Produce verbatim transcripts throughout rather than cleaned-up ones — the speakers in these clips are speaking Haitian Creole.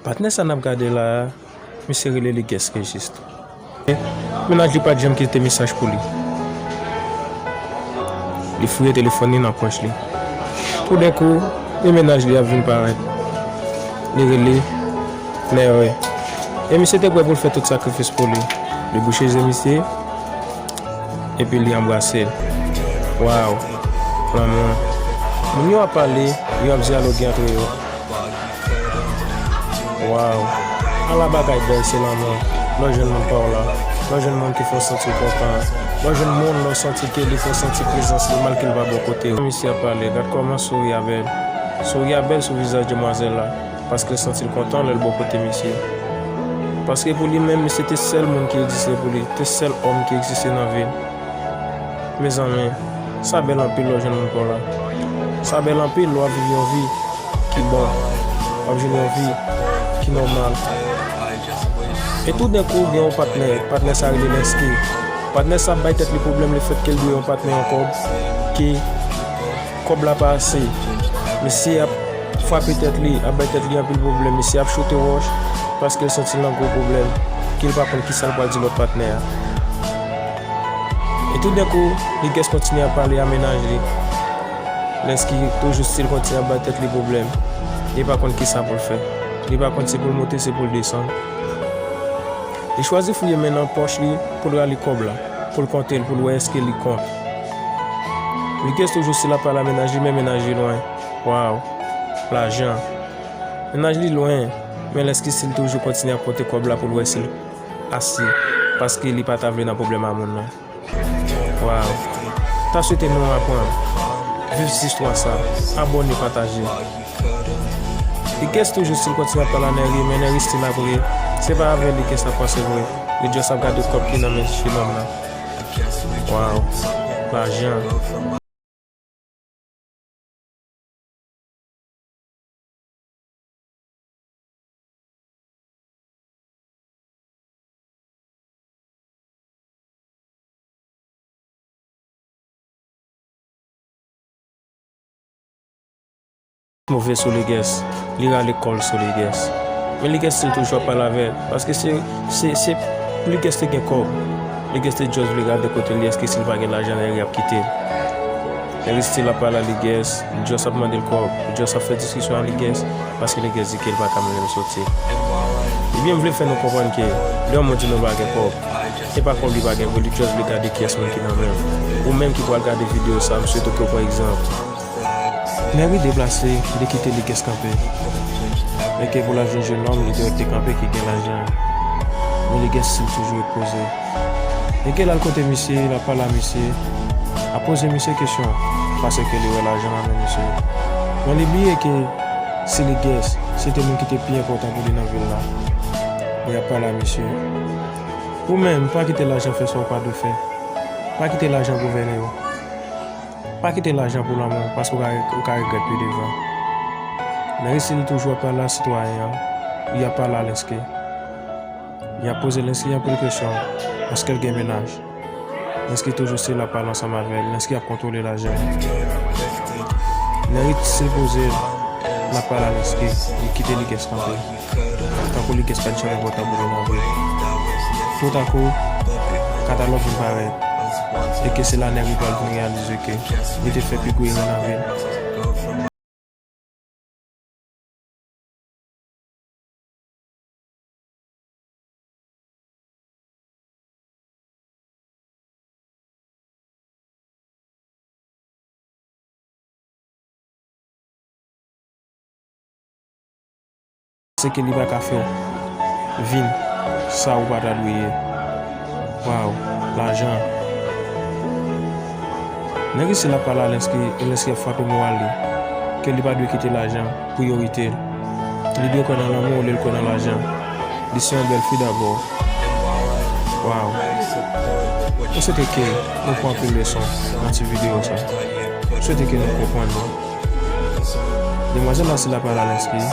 Patnè sa n ap gade la a, misye rele Ligès Rejis. Mennaj li pa t janm kite mesaj pou li. Li fouye telefòn li nan pòch li. Toudenkou, men mennaj li ap vin parèt. Li rele, Nèwè. E misye te prè pou l fè tout sakrifis pou li. Li bouche je misye, epi li anbrase l. Waw! Lanmou. Moun yo ap pale, yo ap dyaloge antre yo. Waw! Ala bagay bèl se lanmou. Lè w jwenn moun pa w la, lè w jwenn moun ki fè w santi w kontan, lè w jwenn moun lè w santi ke li fè w santi prezans li malgre l pa bò kote w. Misye ap pale, gad kòman souri a bèl. Souri a bèl sou vizaj demwazèl la, paske l santi l kontan lè l bò kote misye. Paske pou li menm, misye te sèl moun ki egziste pou li, te sèl òm ki egziste nan vi l. Mezanmi, sa bèl anpil lè w jwenn moun pa w la. Sa bèl anpil lè w ap viv yon vi ki bon, w ap jwenn yon vi ki nòmal. E toudenkou, gen yon patnè, patnè sa rele Lensky. Patnè sa ap bay tèt li pwoblèm lefètke l dwe yon patnè yon kòb, ke kòb la pa ase. Misye ap frape tèt li, ap bay tèt li anpil pwoblèm. Misye ap choute wòch paske l santi l nan gwo pwoblèm, ke l pa konn kisa l pral di lòt patnè a. E toudenkou, Ligès kontinye ap pale a mennaj li. Lensky toujou still kontinye ap bay tèt li pwoblèm. Li pa konn kisa pou l fè. Li pa konn si pou l monte, si pou l desann. Li chwazi fouye men nan pòch li pou l rale kòb la, pou l konte l, pou l wè èske li kont. Ligès toujou still ap pale a mennaj li, men mennaj li lwen. Waw! Lajan. Mennaj li lwen, men Lensky still toujou kontinye ap konte kòb la pou l wè si l ase, paske li pa ta vle nan pwoblèm a moun nan. Waw. Ta swete nou aprann viv zistwa sa. Abòne, pataje. Ligès toujou still kontinye ap pale a Nèri, men Nèri still ap ri. Se pa avè Ligès l ap panse vre. Li just ap gade kòb ki nan men jenòm nan. Waw. Lajan. Move sou Ligès, li rale kò l sou Ligès. Men Ligès still toujou ap pale avè l, paske se, se, se, Ligès te gen kòb. Ligès te just vle gade kote l ye, èske si l pa gen lajan, Nèri ap kite l. Nèri still ap pale a Ligès, li just ap mande l kòb, li just ap fè diskisyon a Ligès, paske Ligès di ke l pa ka menm soti. Ebyen, m vle fè nou konprann ke lè yon moun di nou pa gen kòb, se pa kòb li pa gen vre, li just vle gade kiyès moun ki nan men l. Ou menm ki pral gade videyo sa, m swete ke w pran egzanp. Nèri deplase, li kite Ligès kanpe. Men ke pou l al jwenn jenòm, li te rete kanpe ki gen lajan. Men Ligès still toujou ret poze. Men ke l al kote misye, l ap pale a misye, ap poze misye kesyon, paske li wè lajan nan men misye. Men li bliye ke si Ligès, se te moun ki te pi enpòtan pou li nan vil la. Li ap pale a misye. Ou menm, pa kite lajan fè sa w pa dwe fè. Pa kite lajan gouvène w. Pa kite lajan pou lanmou, paske w ka, w ka regrèt pi devan. Nèri still toujou ap pale a sitwayen an, li ap pale a Lensky. Li ap poze Lensky anpil kesyon, èske l gen mennaj? Lensky toujou still ap pale ansanm avè l, Lensky ap kontwole lajan. Nèri still poze l, l ap pale a Lensky, li kite Ligès kanpe. Tankou Ligès pa t janm enpòtan pou li nan vi l. Toutankou, katalòg vin parèt, e ke se la Nèri pral vin reyalize ke li te fè pi gwo erè nan vi l. Se ke li pa ka fè w vin sa ou pa ta dwe ye. Waw, lajan. Nèg isi la pale a Lensky, e Lensky ap frape moral li. Ke li pa dwe kite lajan priyorite l. Li dwe kwè nan lanmou olye l kwè nan lajan. Li se yon bèl fi dabò. Waw. Mwen swete ke nou pran anpil leson nan ti videyo sa. Mwen swete ke nou konprann li. Demwazèl la se la pale a Lensky.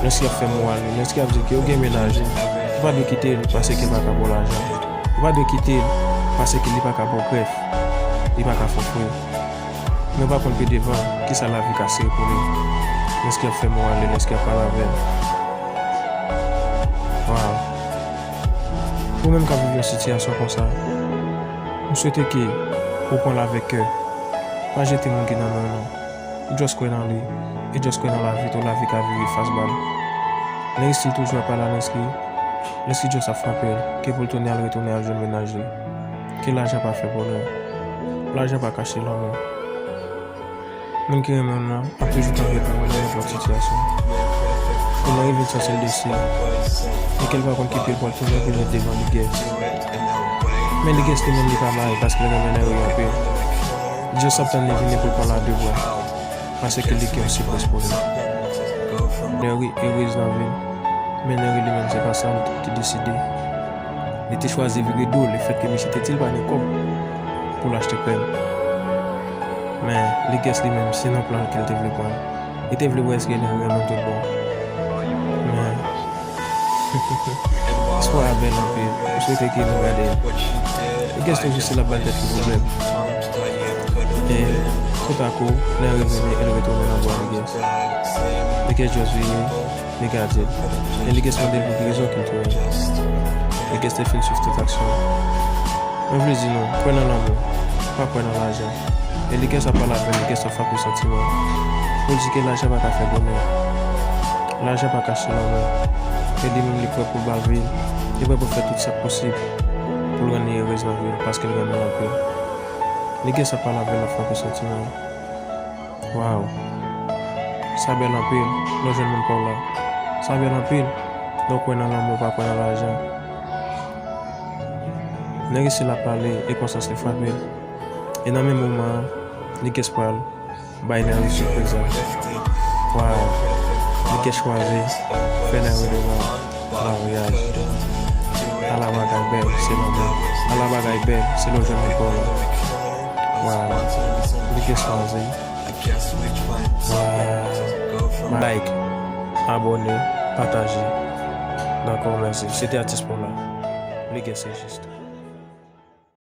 Lensky ap fè moral li. Lensky ap di ke ou gen mennaj ou. Ou pa dwe kite l paske l pa ka ba w lajan. Ou pa dwe kite l paske li pa ka ba w grèf. Li pa ka fè w fre. Men w pa konn pi devan kisa lavi ka sere pou li. Lensky ap fè moral li, Lensky ap pale avè l. Ou menm k ap viv yon sitiyasyon konsa, m swete ke ou pran l avèk kè. Pa jete moun ki nan men w nan. Just kwè nan li, e just kwè nan lavi tou, lavi ka vire fas ba l. Lè Estil toujou ap pale a Lensky, Lensky just ap frape l, ke pou l tounen al retounen al jwenn mennaj li. Ke lajan pa fè bonè. Lajan pa kache lanmou. Moun ki renmen w nan ap toujou kanpe pou ou nan nenpòt sitiyasyon. Pou nan rive l santi l desi, e ke l pa konn ki pye l pral tounen pou l met devan Ligès. Men Ligès li menm li pa bay paske l renmen Nèri anpil. Li just ap tann li vini pou l pran l a de bra. Paske li gen yon sipriz pou li. Nèri erez nan vi l. Men Nèri li menm se pa sa l te deside. Li te chwazi vire do lefètke misye te di l pa gen kòb pou l achte krèm. Men Ligès li menm se nan plan ke l te vle pran. Li te vle wè èske Nèri renmen l tout bon. Men espwa a bèl anpil. M swete ke nou gade l. Ligès toujou se l ap bay tèt li pwoblèm. E toutakou, Nèri vini e l retounen nan bra Ligès. Ligès just vini, li gade l. E Ligès mande l pou ki rezon ke l tounen. Ligès te fin swiv tout aksyon an. Mwen vle di nou, kwè nan lanmou, pa kwè nan lajan. E Ligès ap pale avè l, Ligès ap frape santiman. Pou l di ke lajan pa ka fè bonè. Lajan pa kache lanmou. E li menm li prè pou l ba l vi l. Li prè pou l fè tout sa k posib pou l rann li erez nan vi l, paske l renmen l anpil. Ligès ap pale avè l, l ap frape santiman. Waw. Sa bèl anpil, lè w jwenn moun pa w la. Sa bèl anpil, lè w kwè nan lanmou, pa kwè nan lajan. Nèg isi la pale e konsyans li frape l. E nan menm moman an, Ligès pral bay Nèri sipriz la. Waw. Ligès chwazi fè Nèri devan maryaj. Ala bagay bèl, se lanmou. Ala bagay bèl, se lè w jwenn moun pa w la. Waw. Ligès chwazi. Waw. Like, abòne, pataje. Dakò, mèsi. Se te atis pa w la. Ligès se jis.